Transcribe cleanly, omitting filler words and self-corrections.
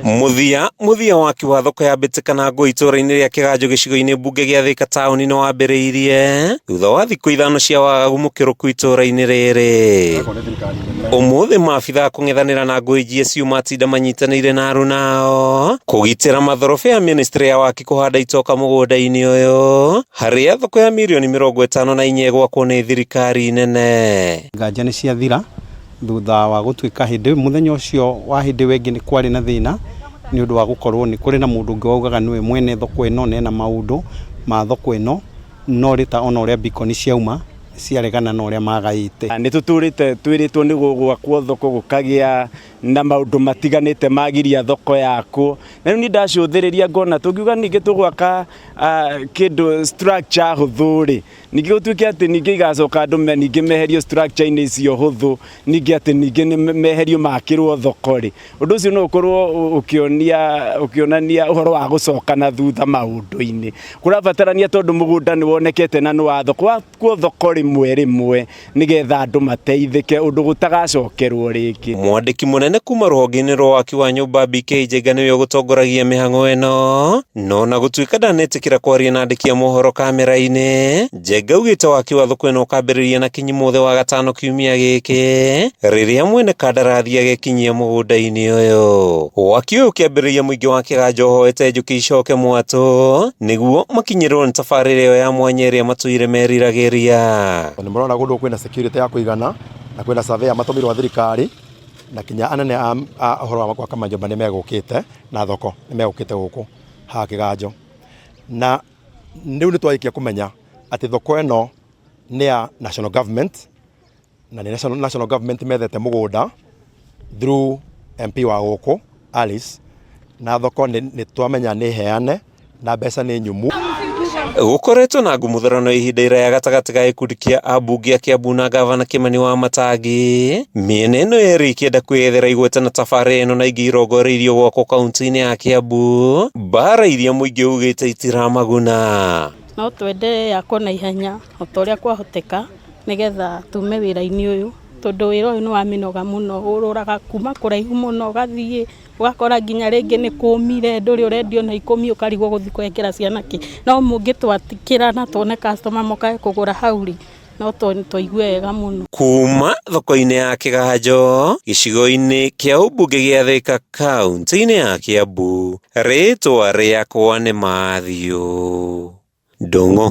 Mũthia mũthia waki wa thoko ya mbĩtĩka na ngũ itũũra-inĩ rĩa Kĩganjo gĩcigo-inĩ mbunge gĩa Thika taũni nĩ wambĩrĩirie thutha wa thikũ ithano cia wagagu mũkĩrũku itũũra-inĩ rĩrĩ. Ũmũthĩ maabithaa kũng'ethanĩra na ngũĩ GSU matinda manyitanĩire na arunao kũgitĩra mathorobe ya ministry ya waki kũhanda itoka mũgũnda-inĩ ũyũ harĩa thoko ya mirioni 54 ĩgwakwo nĩ thirikari nene. Nganja nĩ ciathira thutha wa gũtuĩka hĩndĩ mũthenya ũcio wa hĩndĩ ĩyo ĩngĩ nĩ kwarĩ na thĩna nĩ ũndũ wa gũkorwo nĩ kũrĩ na mũndũ ũngĩ waugaga nĩwe mwene thoko ĩno na ena maũndũ ma thoko ĩno no rĩta ona ũrĩa beacon ciauma ciaregana na ũrĩa magaĩte. Nĩ tũtũrĩte twĩrĩtwo nĩ gũgwakwo thoko gũkagĩa na maũndũ matiganĩte magiria thoko yakwo na rĩu niĩ ndacũthĩrĩria ngona tũngiuga ningĩ tũgwaka kĩndũ structure hũthũ rĩ, ningĩ gũtuĩke atĩ ningĩ igacoka andũ ningĩ meherio structure-inĩ icio hũthũ, ningĩ atĩ ningĩ nĩ meherio makĩrwo thoko rĩ, ũndũ ũcio no ũkorwo ũkĩonia ũkĩonania ũhoro wa gũcoka na thutha maũndũ-inĩ. Kũrabatarania tondũ mũgũnda nĩ wonekete na nĩ wa thoko, wakwo thoko rĩmwe rĩmwe nĩgetha andũ mateithĩke ũndũ gũtagacokerwo rĩngĩ. Mwandĩki mũnene kuma rũhonge-inĩ rwa waki wa nyũmba BK Njenga nĩwe ũgũtongoragia mĩhang'o ĩno, no na gũtuĩka ndanetĩkĩra kwaria na andĩki a mohoro kamera-inĩ, Njenga augĩte waki wa thoko ĩno ũkambĩrĩria na kinyi mũthĩ wa gatano kiumia gĩkĩ, rĩrĩa mwene kandarathi agekinyia mũgũnda-inĩ ũyũ. Waki ũyũ ũkĩambĩrĩria mũingĩ wa Kĩganjo ũhoete njũkĩ icoke mwatũ nĩguo makinyĩrwo nĩ tabarĩra ĩyo ya mwanya ĩrĩa matũire meriragĩria. Nĩ mũrona kũndũ kwĩna security ya kũigana na kwĩna surveyor matũmĩrwo a thirikari na kinya anene a ũhoro wa gwaka manyũmba nĩ megũkĩte na thoko nĩ megũkĩte gũkũ haha Kĩganjo. Na rĩu nĩ twarĩkia kũmenya atĩ thoko ĩno nĩ ya national government na nĩ national government methete mũgũnda through MP wa gũkũ Alice, na thoko nĩ twamenya nĩ heane na mbeca nĩ nyumu. Gũkoretwo na ngumutharano ihinda iraya gatagatĩ ga gĩkundi kĩa ambunge a Kiambu na ngavana Kimani wa Matangi, mĩena ĩno yerĩ ikĩenda kwĩyethera igweta na tabarĩra ĩno na ingĩ irongoreirio gwakwo kaunti-inĩ ya Kiambu, mbara iria mũingĩ ugĩte itiramaguna. No twende yakwo na ihenya o ta ũrĩa kwahoteka nĩgetha tume wĩra-inĩ ũyũ tondũ wĩra ũyũ nĩ wa mĩnoga mũno, ũrũraga kuma kũraihu mũno ũgathiĩ ũgakora nginya rĩngĩ nĩ kũmire ndũrĩ ũrendio na ikũmi ũkarigwo gũthiĩ kũhengera ciana kĩ. No mũngĩtwakĩra na tuone customer mokage kũgũra hau rĩ, no tũigue wega mũno. Kuma thoko-inĩ ya Kĩganjo gĩcigo-inĩ kĩa ũmbunge gĩa Thika kaunti-inĩ ya Kiambu, rĩtwa rĩakwa nĩ Matthew Ndung'u.